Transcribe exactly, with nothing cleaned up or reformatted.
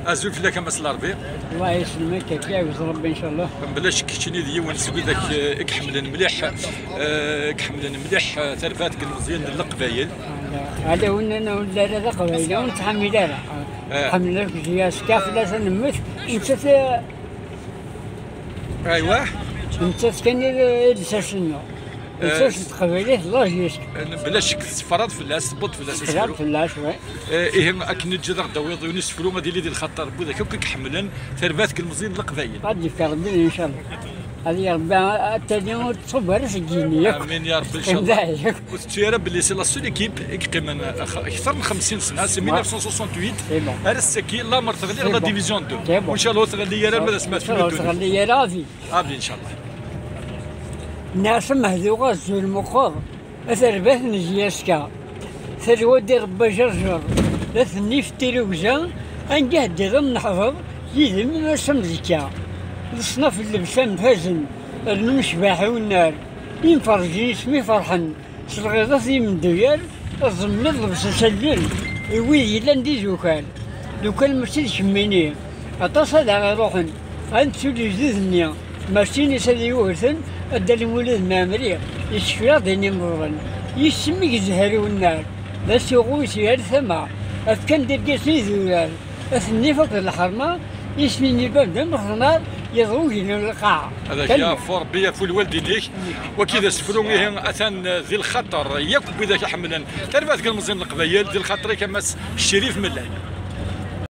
Azul fell-ak a Mass Larbi. Allah yesselmek-ak, iɛawez Ṛebbi, ncallah. Mebla ccek, keččini d yiwen seg widak, eh, i iḥemmlen mliḥ, eh, i iḥemmlen mliḥ, eh, tarbaɛt n yilmeẓyen n Leqbayel. Ala, ala, win ur nelli ara d Aqbayli, ur nettḥemmil ara. Eh. Ḥemmel akk J S K, fell-as ad nemmet, nettat, eh, Aywa. Nettat kan i, i lsas-nneɣ. Eh, lsas n teqbaylit, la J S K. Bla ccek, tessefraḍ fell-as, tewweḍ fell-as. Tessefraḍ fell-as, oui. Eh, ihi, akken neǧǧa ad aɣ-d-tawiḍ yiwen isefru, ad yili di lxaṭer n widak akk i iḥemmlen tarbaɛt n yilmeẓyen n Leqbayel. Ad d-yefk Ṛebbi, ncallah. Ad yir Ṛebbi ad tali ur tettṣub ara seg yigenni yakk. Amin ya Ṛebbi, ncallah. Ur tettu ara belli c'est la seule équipe i yeqqimen, eh, akter n xemsin sna, c'est mille neuf cent soixante-huit. C'est bon. Ar ass-agi, lamer teɣli la division deux. C'est bon. Ncallah ur tɣelli ara, ma d asmi ara tɣelli ara, avi. Avi, ncallah. Nniɣ-as amehduɣ azul meqqer, a tarbaɛt n J S K. Talwa d irebba jerjer, la tennif tirugza, anga heddiḍ am neḥḍer, yid-m ass amzekka. Leṣnaf n llebsa mfazen, rnu necbaḥ i unnar, imferrǧin ismi ferḥen, s lɣiḍa d yimeddugar, ẓẓemmiḍ lebṣel s allel, i wid yellan d izukal. Lukan mačči d kemmini, aṭas ad aɣ-iruḥen, ad nettu lejdud-nni, mačči nis ad iwurten, a Dda Lmulud Mɛemmri, yessekra-ɣ-d ayen imeḍlen. Yis-m i yezher unnar, d asuɣu i s yal tama, afkan-d irgasen idurar, ad ten-nif akked lḥerma, isem-nni iban d amexnar, yeḍru ginu lqaɛa. Ad ak-yaɛfu Ṛebbi, yaɛfu lwaldin-ik. Waki d asefru, ihi atan di lxaṭer yakk n widak iḥemmlen tarbaɛt n yilmeẓyen n Leqbayel, di lxaṭer-ik a Mass Crif Mellal.